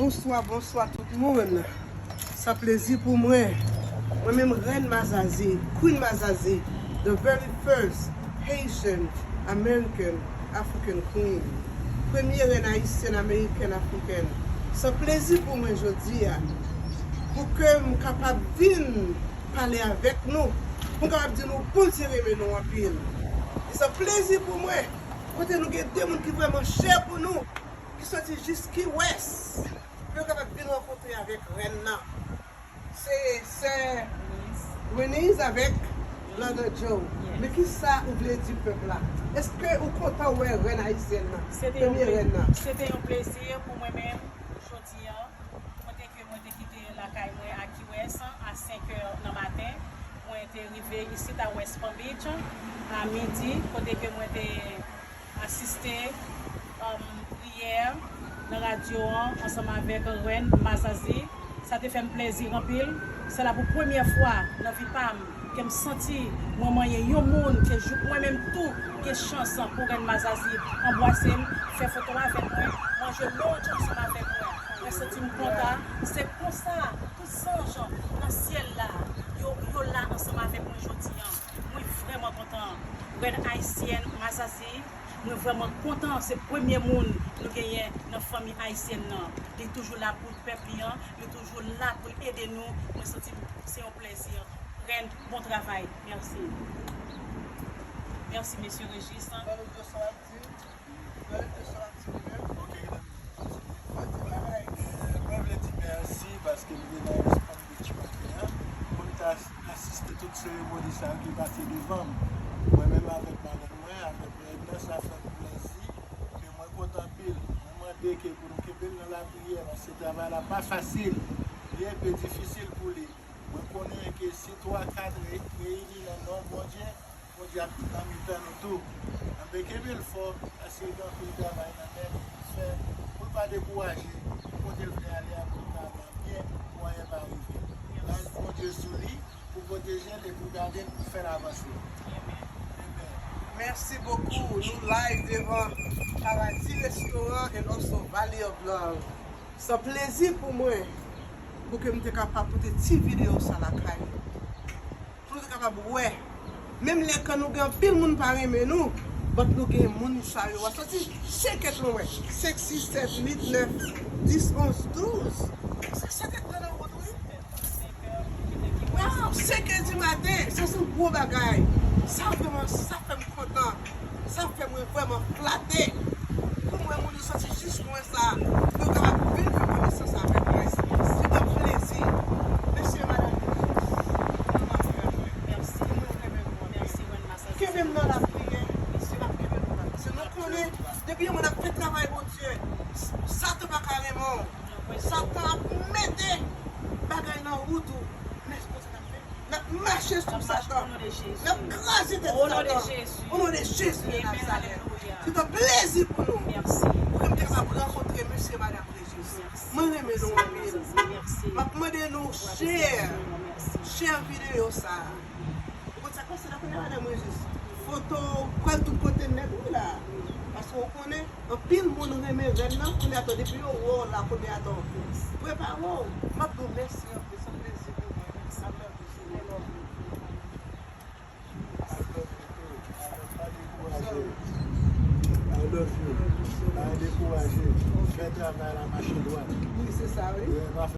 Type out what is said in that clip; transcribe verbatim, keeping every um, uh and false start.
Bonswa, bonswa tout moun. Sa plezi pou mwen. Mwen menm Rèn Mazazi, Queen Mazazi, the very first Haitian American African Queen. Premye rèn ayisyèn amerikèn afrikèn. Sa plezi pou mwen jodi a. Pou ke m kapab vin pale avèk nou. Pou m kapab di nou Bondye renmen nou anpil. E sa plezi pou mwen. Kote nou gen de moun ki vrèman chè pou nou. Ki soti jis Key West, pou yo kapab vin rankontre avèk rèn nan. Se sè Reniz avèk Lana Joe. Men kisa ou vle di pèp la? Èske ou kontan wè rèn ayisyèn nan? Premye rèn nan. Se te yon plezi pou mwen menm jodi a. Kote ke mwen te kite lakay mwen a Key West a senk è nan maten. Mwen te rive isit a West Palm Beach a midi, kote ke mwen te asiste, um, priyè nan radyo an ansanm avèk Rèn Mazazi. Sa te fè m plezi anpil. Se la pou premyè fwa nan vi pa m ke m santi mwen manyen yon moun ke jouk mwen menm tou gen chans pou Rèn Mazazi anbwase m, fè foto avèk mwen, manje lunch ansanm avèk mwen. Mwen santi m kontan. Se konsa tout zanj nan syèl la, yo, yo la ansanm avèk mwen jodi a. Mwen vrèman kontan. Rèn ayisyèn Mazazi, mwen vrèman kontan. Se premye moun nou genyen nan fanmi ayisyèn nan. Li toujou la pou pèp li an. Li toujou la pou l ede nou. Mwen santi se yon plezi. Rèn, bon travay. Mèsi. Mèsi, mesye Régis. Mwen vle di mèsi paske m te nan West Palm Beach maten an pou m ta asiste tout seremoni sa yo ki pase devan m. Mwen menm avèk madanm mwen, avèk rèn nan, sa fè m plezi ke mwen kontan anpil. Mwen mande ke pou nou kenbe l nan lapriyè paske travay la pa fasil. Li enpe difisil pou li. Mwen konnen ke si twa kat re-, reyini nan non Bondye, Bondye ap nan mitan nou tou. Anben kenbe l fò, paske l gen anpil travay nan men l pou l fè, pou l pa dekouraje. Kote l vle ale a, pou l ka ale byen, pou anyen pa rive. Gras Bondye sou li, pou pwoteje l e pou gade l, pou fè l avanse. Amen. Mèsi bokou. Nou live devan Paradis Restaurant and also Valley of Love. Sa plezi pou mwen pou ke m te kapab pote ti videyo sa lakay nou. Pou nou te kapab wè. Menm lè kan nou gen anpil moun pa renmen nou, but nou gen moun sa yo. W ap santi senk èt mwen wè. Senk, sis, sèt, uit, nèf, dis, onz, douz. Se senk èt nan wout wi. Waw, senk è di maten, sa se yon gwo bagay. Sa vrèman, sa fè m kontan. Sa fè mwen vrèman flate. Pou mwen, moun yo soti jis lwen sa, pou yo kapab vin fè konesans avèk mwen. Se yon plezi. Mesye, madanm, nou ap fè mwen. Mèsi. Mwen renmen nou anpil. Kenbe m nan lapriyè. Mesye, m ap kenbe nou la. Se nou konnen, depi yon moun ap fè travay Bondye, Satan pa ka renmen w. Satan ap mete bagay nan wout ou. Men se konsa n ap fè. N ap mache sou Satan. N ap kraze tèt Satan. O non de Jezi de Nazarèt. Se yon plezi pou nou. Pou ke m te kapab rankontre mesye madanm Régis. Mwen renmen nou anpil. M ap mande nou share, share videyo sa. Ou konn sa k pase la kounye a, madanm Régis? Foto pral tout kote nèt wi la. Paske ou konnen, anpil moun renmen rèn nan, kounye a tou, depi yo wè w la, kounye a tou, prepare w. M ap di w mèsi anpil, se yon plezi pou mwen. I love you. I love you too. I love, pa dekouraje. I love you. Pa dekouraje. Fè travay la mache dwat. Wi, se sa, wi. Yeah, pa fè